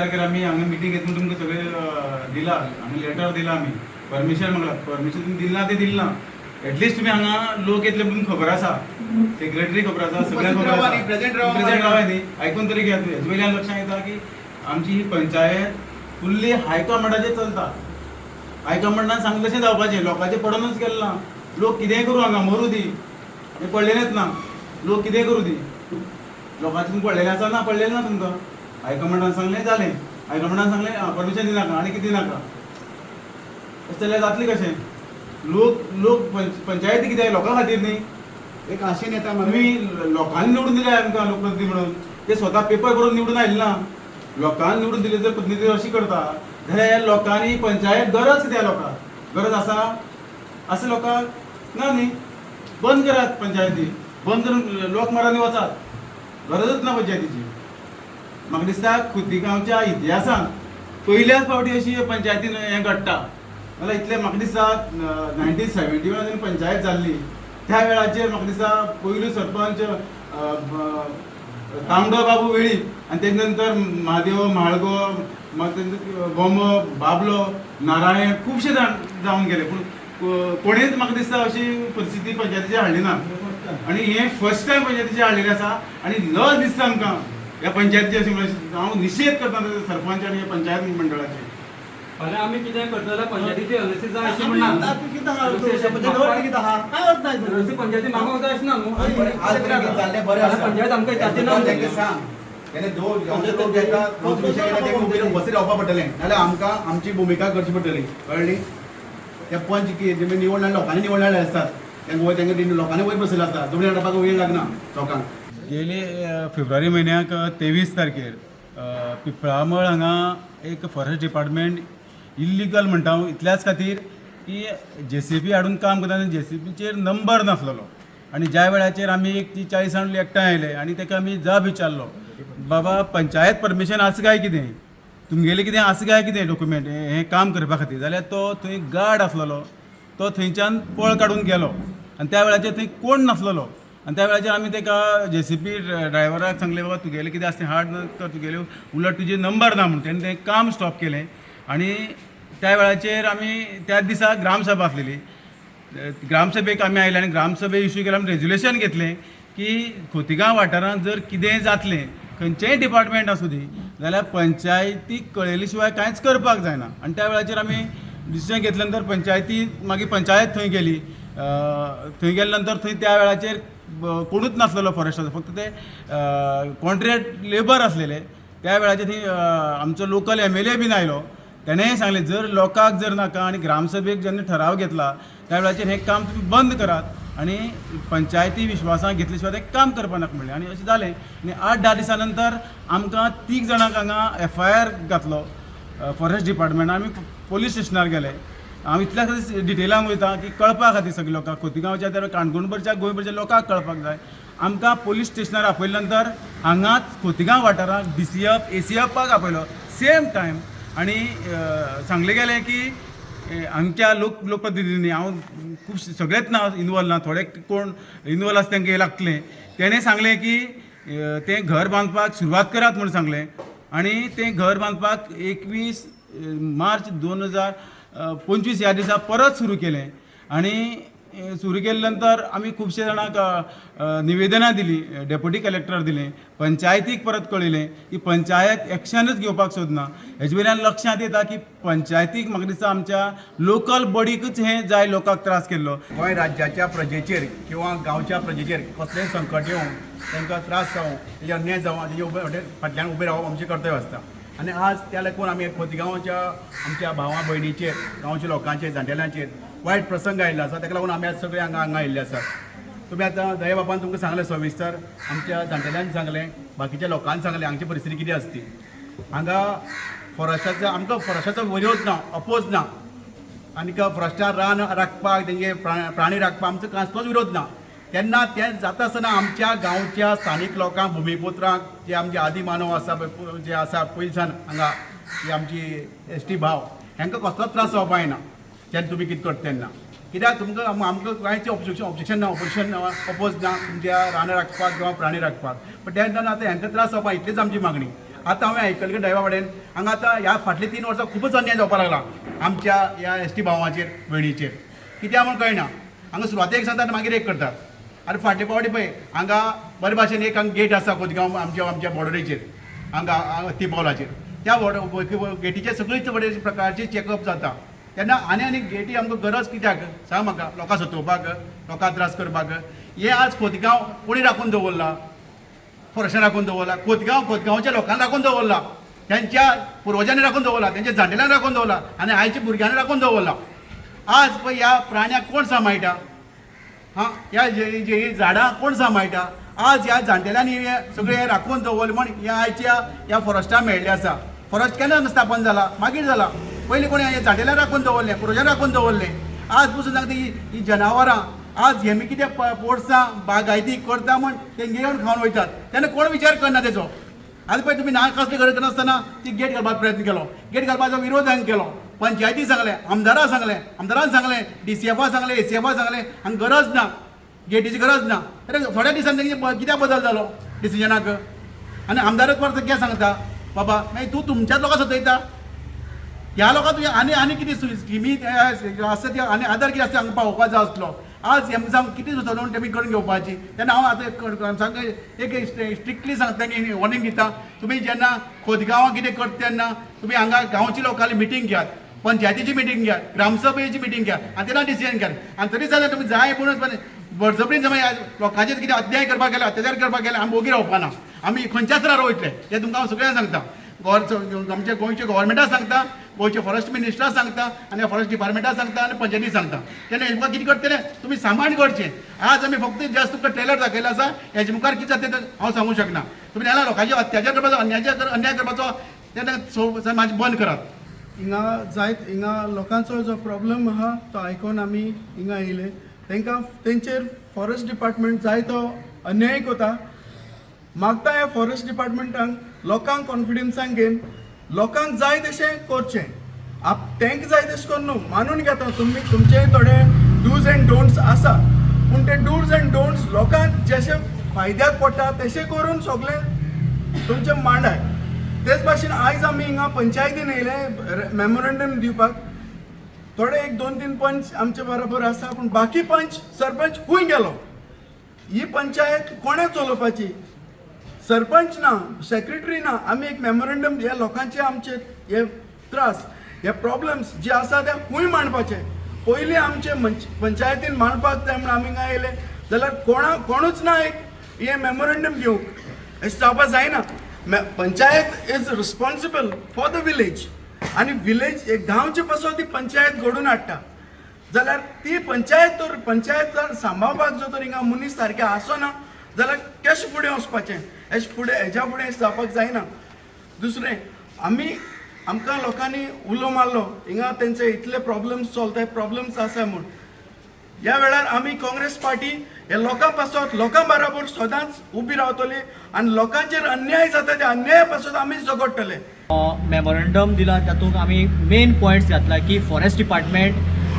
तारखेर आमी हांगा मिटींग घेतून तुमकां सगळें दिला, हांगा लेटर दिला, आमी परमिशन मागला. परमिशन तुमी दिलें ना तें दिलें ना. एटलिस्ट तुमी हांगा लोक येतले म्हणून खबर आसा, सेक्रेटरी खबर आसा, सगळ्यांक खबर आसा. प्रेझेंट रावा. प्रेझेंट रावा न्ही, आयकून तरी घेयात तुमी. हेजे वयल्यान लक्षांत येता की आमची ही पंचायत फुल्ली हायकमांडाचेर चलता. हायकमांडान सांगलें तशें जावपाचें, लोकांचें पडोनच गेलें ना. लोक कितेंय करूं, हांगा मरूं दी, हें पडलेलेंच ना. लोक कितेंय करूं दी, लोकांचें तुमकां पडलेलें आसा ना? पडलेलें ना तुमकां. हायकमांडान सांगलें जालें, हायकमांडान सांगलें परमिशन दिनाका आनी कितें नाका. तशें जाल्यार जातलें कशें? लोक लोक पंचायती कितें लोकां खातीर न्ही? एक आशेन येता मरे. तुमी लोकांनी निवडून दिले आमकां लोकप्रतिनिधी म्हणून, ते स्वता पेपर बरोवन निवडून आयले ना. लोकांनी निवडून दिले जर प्रतिनिधी अशी करता जाल्यार ह्या लोकांनी पंचायत गरज कितें? लोकांक गरज आसा? आसा लोकांक? ना न्ही. बंद करात पंचायती, बंद करून लोक मरांनी वचात, गरजच ना पंचायतीची. म्हाका दिसता खोतीगांवच्या इतिहासांत पयल्याच फावटी अशी पंचायतीन हें घडटा. नाल्यार इतलें म्हाका दिसता 1971 पंचायत जाल्ली त्या वेळाचेर म्हाका दिसता पयलो सरपंच तांबडो बाबू वेळीप आनी तेजे नंतर म्हादेव म्हाळगो, मागीर तेजे गोमो, बाबलो, नारायण, खुबशे जाण जावन गेले, पूण कोणेच म्हाका दिसता अशी परिस्थिती पंचायतीचेर हाडली ना. आनी हें फर्स्ट टायम पंचायतीचेर हाडलेलें आसा आनी लज दिसता आमकां ह्या पंचायतीचे. अशें म्हणल्यार हांव निशेध करता सरपंच आनी ह्या पंचायत मंडळाचेर. फाल्यां आमी कितें करतले जाल्यार पंचायतीची एनओसी जाय अशें म्हणना. कितें आहा? कितें आहा? काय अर्थ ना हितून. एनओसी पंचायती मागोंक जाय अशें ना न्हू. आज मेरेन कितें जाल्लें बरें आसा. पंचायत आमकां विचारची ना. तांकां सांग, तेणे दोन गांवचे लोक येता, दोन विशय येता, तेका उबे उपस्थित रावपा पडटलें, नाल्यार आमकां आमची भुमिका करची पडटली. कळ्ळी? ते पंच की जे निवडले, लोकांनी निवडलेले आसतात, तांकां वयर तांकां लोकांनी वयर बसयले आसता. जमनी हाडपाक वेळ लागना लोकांक. गेले फेब्रुवारी म्हयन्याक 23 तारखेर पिपळामळ हांगा एक फॉरेस्ट डिपार्टमेंट इल्लिगल म्हणटा हांव इतल्याच खातीर की जेसीबी हाडून काम करता आनी जेसीबीचेर नंबर नासलेलो. आनी ज्या वेळाचेर आमी एक ती 40 जाण एकठांय आयले आनी ताका आमी जाब विचारलो, बाबा पंचायत परमिशन आसा काय कितें, तुमगेलें कितें आसा काय कितें डॉक्युमेंट हें काम करपा खातीर, जाल्यार तो थंय गार्ड आसलेलो तो थंयच्यान पळ काडून गेलो आनी त्या वेळाचेर थंय कोण नासलेलो. आनी त्या वेळाचेर आमी ताका जेसीबी ड्रायव्हराक सांगलें, बाबा तुगेलें कितें आसा तें हाड तर तुगेलें उलट तुजें नंबर ना म्हूण. तेणें तें काम स्टॉप केलें. आनी त्या वेळाचेर आमी त्याच दिसा ग्रामसभा आसलेली. ग्रामसभेक आमी आयले आनी ग्रामसभे इशू केलो. आमी रेजोल्युशन घेतलें की खोतीगांव वाठारांत जर कितेंय जातलें, खंयचेंय डिपार्टमेंट आसूं दी, जाल्यार पंचायतीक कळयले शिवाय कांयच करपाक जायना. आनी त्या वेळाचेर आमी डिसिजन घेतले नंतर पंचायती मागीर पंचायत थंय गेली. थंय गेले नंतर थंय त्या वेळाचेर कोणूच नासलेलो फॉरेस्टाचो, फक्त ते कॉन्ट्रॅक्ट लेबर आसलेले. त्या वेळाचेर थंय आमचो लोकल एमएलए बीन आयलो. तेणेंय सांगलें, जर लोकांक जर नाका आनी ग्रामसभेक जेन्ना ठराव घेतला त्या वेळाचेर हें काम तुमी बंद करात आनी पंचायती विश्वासाक घेतले शिवाय तें काम करपा नाका म्हणलें. आनी अशें जालें आनी 8-10 दिसां नंतर आमकां तीग जाणांक हांगा एफआयआर घातलो फॉरेस्ट डिपार्टमेंटान. आमी पोलीस स्टेशनार गेले. हांव इतल्या खातीर डिटेलान वयता की कळपा खातीर सगल्या लोकांक, खोतीगांवच्या त्या काणकोणभरच्या गोंयभरच्या लोकांक कळपाक जाय. आमकां पोलीस स्टेशनार आपयले नंतर हांगाच खोतीगांव वाठारांत डीसीएफ एसीएफाक आपयलो सेम टायम आनी सांगलें गेलें की हांगच्या लोकप्रतिनिधींनी, हांव खूब सगळेच ना इनवॉल्व ना, थोडे कोण इनवॉल्व आसा तांकां हें लागतलें, तेणें सांगलें की तें घर बांदपाक सुरवात करात म्हूण सांगलें. आनी तें घर बांदपाक 21 मार्च 2025 ह्या दिसा परत सुरू केलें. आनी सुरू केले नंतर आमी खुबशे जाणांक निवेदनां दिलीं, डेप्युटी कलेक्टर दिलें, पंचायतीक परत कळयलें की पंचायत एक्शनच घेवपाक सोदना. हेजे वयल्यान लक्षांत येता की पंचायतीक म्हाका दिसता आमच्या लोकल बॉडीकूच हें जाय लोकांक त्रास केल्लो. गोंय राज्याच्या प्रजेचेर किंवा गांवच्या प्रजेचेर कसलेंय संकट येवं, तांकां त्रास जावं, तेजेर अन्याय जावं, तेजे उबे फाटल्यान उबें रावप आमचें कर्तव्य आसता. आनी आज त्या लागून आमी खोतीगांवच्या आमच्या भावा भयणीचेर, गांवच्या लोकांचेर, जाणटेल्यांचेर वायट प्रसंग आयिल्लो आसा, ताका लागून आमी आज सगळे हांगा हांगा आयिल्ले आसात. तुमी आतां दयाबाबान तुमकां सांगलें सविस्तर, आमच्या जाणटेल्यांनी सांगलें, बाकीच्या लोकांनी सांगलें हांगची परिस्थिती कितें आसा ती. हांगा फॉरेस्टाचो आमकां फॉरेस्टाचो विरोध ना, अपोज ना, आनीक फॉरेस्टार रान राखपाक, तेंगे प्राणी राखपाक आमचो कसलोच विरोध ना. तेन्ना तें जाता आसतना आमच्या गांवच्या स्थानीक लोकांक, भुमिपुत्रांक, जे आमचे आदी मानव आसा पळय, जे आसा पयलसान हांगा, जी आमची एसटी भाव, हांकां कसलोच त्रास जावपा जायना जेन्ना तुमी कितें करता तेन्ना. कित्याक तुमकां आमकां कांयच ऑब्जेक्शन ऑब्जेक्शन ना, ऑपोजिशन ना, अपोज ना तुमच्या रानां राखपाक किंवा प्राणी राखपाक. पण तेन्ना आतां हांकां त्रास जावपा, इतलीच आमची मागणी. आतां हांवें आयकलें ड्रायव्हरा कडेन, हांगा आतां ह्या फाटलीं 3 वर्सां खुबूच अन्याय जावपाक लागला आमच्या ह्या एसटी भावांचेर, भयणीचेर. कित्याक म्हूण कळना. हांगा सुरवातेक सांगतात आनी मागीर एक करतात. आनी फाटले फावटी पळय, हांगा बरे भाशेन एक हांगा गेट आसा खोतगांव आमच्या आमच्या बॉर्डरीचेर, हांगा हत्तीपावलाचेर. त्या गेटीचेर सगळीच बरे प्रकारचे चॅकअप जाता. तेन्ना आनी आनी गेटी आमकां गरज कित्याक, सांग म्हाका? लोकां सतोवपाक, लोकां त्रास करपाक? हे आज खोतगांव कोणी राखून दवरला? फॉरेस्टान राखून दवरला खोतगांव? खोतगांवच्या लोकांनी राखून दवरला, त्यांच्या पुर्वजांनी राखून दवरला, त्यांच्या जाणटेल्यांनी राखून दवरला आनी आयच्या भुरग्यांनी राखून दवरला. आज पळय, ह्या प्राण्याक कोण सांबाळटा? हां, ह्या जे जे झाडां कोण सांबाळटा? आज ह्या जाणटेल्यांनी हे सगळें राखून दवरलें म्हण ह्या आयच्या ह्या फॉरेस्टाक मेळ्ळें आसा. फॉरेस्ट केन्ना स्थापन जाला? मागीर जाला. पयलीं कोणी हे जाणटेल्यांनी राखून दवरलें, पुर्वजांनी राखून दवरलें. आज पसून सांगता, ही ही जनावरां आज हेमी कितें पोरसां बागायती करता म्हण तेंगे येवन खावन वयतात, तेन्ना कोण विचार करना तेजो. आतां पळय, तुमी ना कसली गरज करनासतना ती गेट घालपाचो प्रयत्न केलो. गेट घालपाचो विरोध हांवें केलो. पंचायती सांगलें, आमदारा सांगलें, आमदारान सांगलें, डीसीएफा सांगलें, एसीएफा सांगलें, हांगा गरज ना, गेटीची गरज ना. तर थोड्या दिसांनी तेंगे कित्याक बदल जालो डिसिजनाक? आनी आमदारच परत कितें सांगता, बाबा मागीर तूं तुमच्याच लोकां सतयता. ह्या लोकांक तुवें आनी आनी कितें स्किमी आसता ते आनी आदार कितें आसता हांगा पावोवपाक जाय आसलो. आज हें जावं कितें सुचोवण तेमी करून घेवपाची. तेन्ना हांव आतां सामकें एक स्ट्रिक्टली सांगता की वॉर्निंग दिता, तुमी जेन्ना खोतगांवां कितें करता तेन्ना तुमी हांगा गांवच्या लोकांली मिटींग घेयात, पंचायतीची मिटींग घेयात, ग्रामसभेची मिटींग घेयात आनी तेन्ना डिसिजन घेयात. आनी तरी जाल्यार तुमी जाय म्हणून बळजबरीन जमा लोकांचेर कितें अन्याय करपाक गेले, अत्याचार करपाक गेले, आमी ओगी रावपा ना. आमी खंयच्याच राव वयतले हें तुमकां हांव सगळ्यांक सांगता. आमच्या गोंयच्या गव्हर्मेंटाक सांगता, गोंयच्या फॉरेस्ट मिनिस्टराक सांगता आनी फॉरेस्ट डिपार्टमेंटाक सांगता आनी पंचायती सांगता. तेन्ना हेमकां कितें करतलें तुमी सांबाळून करचें. आज आमी फक्त जस्ट तुमकां ट्रेलर दाखयलो आसा. हेजे मुखार कितें जाता तें हांव सांगूंक शकना. तुमी जाल्यार लोकांचे अत्याचार करपाचो, अन्याय करपाचो तेन्ना सो मातशें बंद करात. हिंगा जायत हिंगा लोकांचो जो प्रॉब्लम आहा तो आयकोन आमी हिंगा येयले. तांकां तेंचेर फॉरेस्ट डिपार्टमेंट जायतो अन्याय कोता. मागता ह्या फॉरेस्ट डिपार्टमेंटाक लोकांक कॉन्फिडन्सान घेवन लोकांक जाय तशें करचें. आप तांकां जाय तशें करून न्हू, मानून घेता तुमी तुमचे थोडे डूज एंड डोंट्स आसा, पूण ते डूज एंड डोंट्स लोकांक जशे फायद्याक पडटा तशें करून सगळें तुमचें मांडाय. तेच भाशेन आयज आमी हिंगा पंचायतीन येयले मेमोरंडम दिवपाक. थोडे एक दोन तीन पंच आमचे बरोबर आसा, पूण बाकी पंच सरपंच खूंय गेलो? ही पंचायत कोणें चलोवपाची? सरपंच ना, सेक्रेटरी ना. आमी एक मेमोरंडम ह्या लोकांचे, आमचे हे त्रास, हे प्रॉब्लम्स जे आसा ते खूंय मांडपाचे? पयलीं आमचे पंचायतीन मांडपाक जाय म्हूण आमी हिंगा येयले जाल्यार कोणा कोणूच ना एक हे मेमोरंडम घेवंक. अशें जावपाक जायना. Panchayat is responsible for the village आनी विलेज एक गांवचे पासून ती पंचायत घडून हाडटा जाल्यार ती पंचायत तर पंचायत जर सांबाळपाक जर तर हिंगा मनीस सारके आसना जाल्यार कशें फुडें वचपाचें? हेश फुडें हेज्या फुडें अशें जावपाक जायना. दुसरें, आमी आमकां लोकांनी उलो मारलो हिंगा तेंचे इतले प्रॉब्लम्स चलताय, प्रॉब्लम्स आसा म्हूण. ह्या वेळार आमी काँग्रेस पार्टी हे लोकां पासत, लोकां बराबर सदांच उबी रावतली आनी लोकांचेर अन्याय जाता त्या अन्याया पासत आमी झगडटले. मेमोरंडम दिला, तातूंत आमी मेन पॉयंट्स घातला की फॉरेस्ट डिपार्टमेंट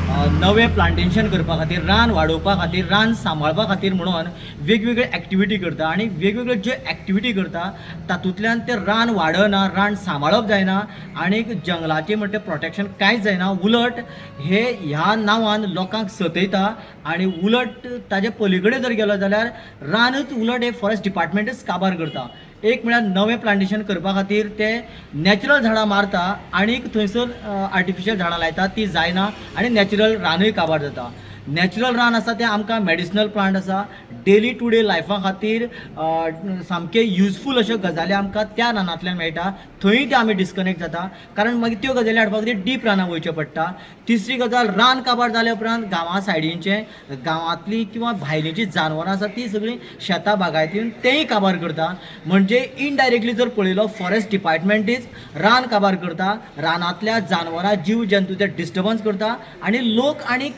नवें प्लांटेशन करपा खातीर, रान वाडोवपा खातीर, रान सांबाळपा खातीर म्हणून वेगवेगळे एक्टिविटी करता आनी वेगवेगळे ज्यो एक्टिविटी करता तातूंतल्यान तें रान वाडना, रान सांबाळप जायना आनी जंगलाचें म्हणटा प्रोटेक्शन कांयच जायना. उलट हे ह्या नांवान लोकांक सतयता आनी उलट ताजे पलीकडे जर गेलो जाल्यार रानच उलट हे फॉरेस्ट डिपार्टमेंटच काबार करता. एक म्हळ्यार नवें प्लांटेशन करपा खातीर ते नॅचरल झाडां मारता आनीक थंयसर आर्टिफिशियल झाडां लायता, ती जायना आनी नॅचरल रानूय काबार जाता. नॅचरल रान आसा तें आमकां मेडिसिनल प्लांट आसा, डेली टू डे लायफा खातीर सामकें युजफूल अश्यो गजाली आमकां त्या रानांतल्यान मेळटा. थंय ते आमी डिस्कनेक्ट जाता, कारण मागीर त्यो गजाली हाडपा खातीर डीप रानां वयचें पडटा. तिसरी गजाल, रान काबार जाल्या उपरांत गांवा सायडीनचे गांवांतली किंवा भायली जी जानवरां आसा ती सगळीं शेतां बागायतीन तेंय काबार करता. म्हणजे इनडायरेक्टली जर पळयलो, फॉरेस्ट डिपार्टमेंट is रान काबार करता, रानांतल्या जानवरां जीव जंतू ते डिस्टर्बन्स करता आनी लोक आनी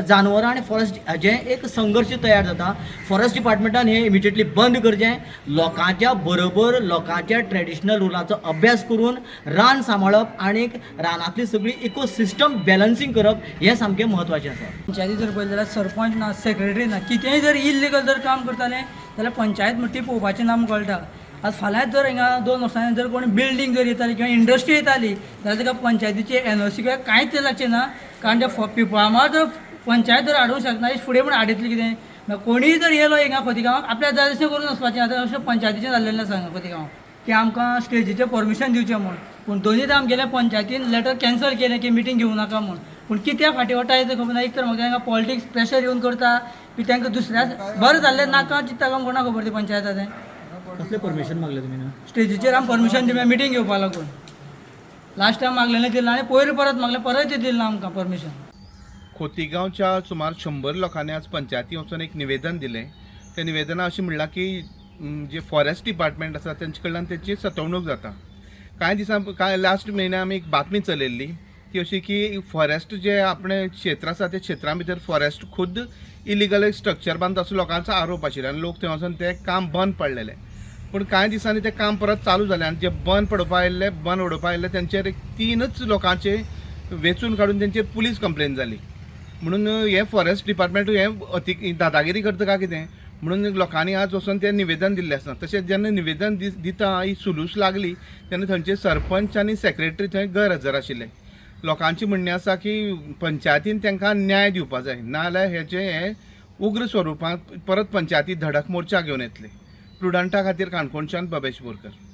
जानवरां आनी फॉरेस्ट हाजें एक संघर्श तयार जाता. फॉरेस्ट डिपार्टमेंटान हें इमिजिएटली बंद करचें. लोकांच्या बरोबर लोकांच्या ट्रेडिशनल रुलाचो अभ्यास करून रान सांबाळप आनी रानांतली सगळी इकोसिस्टम बॅलन्सींग करप हें सामकें म्हत्वाचें आसा. पंचायती जर पळयलें जाल्यार सरपंच ना, सेक्रेटरी ना. कितेंय जर इल्लिगल जर काम करताले जाल्यार पंचायत म्हणटा ती पळोवपाचें ना म्हूण कळटा. आज फाल्यांच जर हिंगा 2 वर्सांनी जर कोण बिल्डींग जर येताली किंवा इंडस्ट्री येताली जाल्यार ताका पंचायतीची एनओसी किंवा कांयच लागचें ना, कारण ते पिंपळामळ जर पंचायत जर हाडूंक शकना, फुडें म्हण हाडयतली कितें? मागीर कोणीय जर येयलो हिंगा खोतिगांवाक आपल्या जाय तशें करून वचपाचें. आतां अशें पंचायतीचें जाल्लें आसा हांगा खोतिगांव की आमकां स्टेजीचें परमिशन दिवचें म्हूण, पूण दोनूय आमगेल्या पंचायतीन लेटर कॅन्सल केलें की मिटींग घेवं नाका म्हूण. पूण कित्याक फाटीं वता तें खबर ना. एक तर म्हाका तांकां पॉलिटिक्स प्रेशर येवन करता की तांकां दुसऱ्या बरें जाल्लें नाका चिंत्ता काय कोणाक खबर ती पंचायत तें. कसलें परमिशन मागलें तुमी न्हू? स्टेजीचेर आमी परमिशन दिवया मिटींग घेवपा लागून लास्ट टायम मागलेलें दिलें आनी पयर परत मागलें, परत दिलें ना आमकां परमिशन. खोतीगांवच्या सुमार 100 लोकांनी आज पंचायती वचून एक निवेदन दिलें. त्या निवेदनात अशें म्हणलां की जे फॉरेस्ट डिपार्टमेंट आसा तेंचे कडल्यान तेंची सतवणूक जाता. कांय दिसां कांय लास्ट म्हयन्या आमी एक बातमी चलयल्ली ती अशी की फॉरेस्ट जे आपणें क्षेत्र आसा त्या क्षेत्रा भितर फॉरेस्ट खुद्द इलिगल स्ट्रक्चर बांदता असो लोकांचो आरोप आशिल्लो आनी लोक थंय वचून तें काम बंद पडलेलें. पूण कांय दिसांनी तें काम परत चालू जालें आनी जे बंद पडोवपा आयिल्ले, बंद उडोवपा आयिल्ले तेंचेर एक तीनच लोकांचे वेंचून काडून तेंचेर पुलीस कंप्लेन जाली. म्हणून हें फॉरेस्ट डिपार्टमेंट हें अति दादागिरी करता काय कितें म्हणून लोकांनी आज वचून तें निवेदन दिल्लें आसा. तशेंच जेन्ना निवेदन दिता ही सुलूस लागली तेन्ना थंयचे सरपंच आनी सेक्रेटरी थंय गैरहजर आशिल्ले. लोकांचें म्हणणें आसा की पंचायतीन तांकां न्याय दिवपा जाय, नाजाल्यार हेजें हें उग्र स्वरुपांत परत पंचायती धडक मोर्चा घेवन येतले. प्रुडंटा खातीर काणकोणच्यान बबेश बोरकर.